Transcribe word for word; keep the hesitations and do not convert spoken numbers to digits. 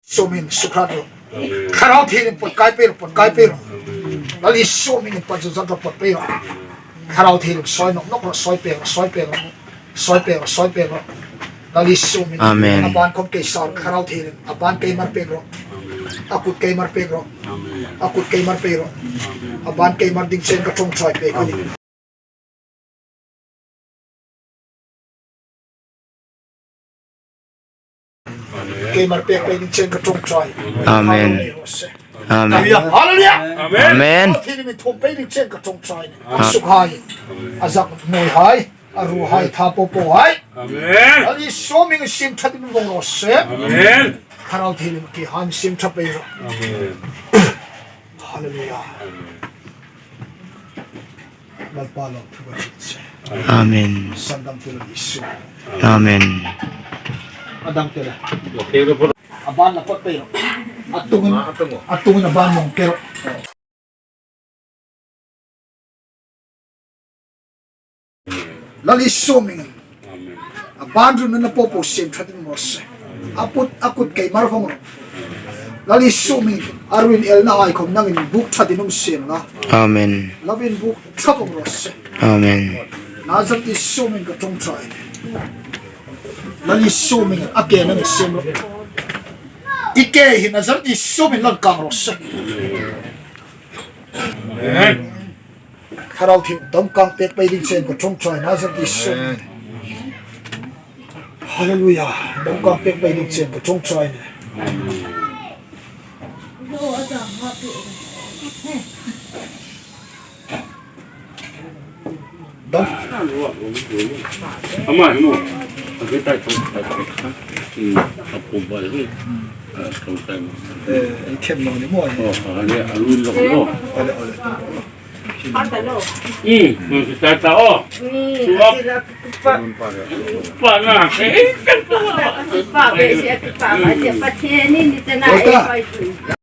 Isu hmingin sukhat ro. Thlarau Thienghlim pawt kai pei ro, pawt kai pei ro. Lal Isu hmingin pawt zat zat ro, pawt pei ro. Thlarau Thienghlim soi nawk nawk ro, soi pei ro, soi pei ro. Soi pei ro, soi pei ro. Lal Isu hmingin. Amen. A ban khawm kei sar, Thlarau Thienghlim. A ban kei mar pei ro. A kut kei mar pei ro. A kut kei mar pei ro. A ban kei mar ding chen ka ṭawngṭai pei ka nih. Kei mar pek pei ding chen ka ṭawngṭai. Amen. Hallelujah. Amen. Hallelujah. Amen. Thienghlim mi thum pei ding chen ka ṭawngṭai. A suk hai. A zak noi hai. A ru hai, tha po po hai. Amen. Lal Isu hmingin siem ṭhatin vong raw se. Amen. Thlarau Thienghlim kei hai siem ṭha pei ro. Amen. Hallelujah. Amen. Lalpa lawmthu ka hril che. Amen. Sandam tu Lal Isu. Amen. A dam te la. A ban la pawt pei ro. A tungin, a tungin a ban mong ke ro. Lal Isu hmingin. Amen. A ban run na po po siem ṭhatin vong raw se. A put, a kut kei mar vong ro. Lal Isu hmingin a ruin elna hai khawm nangin buk ṭhatin um sien la. Amen. Lovin buk ṭha vong raw se. Amen. Nazareth Isu hmingin ka ṭawngṭai. Lal Isu hmingin a ke nangin siem ro. I ke hi Nazareth Isu hmingin lal kang raw se. Amen. Thlarau Thienghlim dawm kang pek pei ding chen ka ṭawngṭai, Nazareth Isu. Amen. Hallelujah. Dawm kang pek pei ding chen ka ṭawngṭai. Dawm. Ama hi mo. A ke tai tong tai tong. Hmm. A pum ba hi. A tong tai mo. Eh, i them lo ni mo. Oh, a le a lu lo mo. A le, a le. Hmm, hmm, ta ta o. Suwak. Pa na. Eh, kan pa. Pa be si pa ma si pa che ni ni ta na.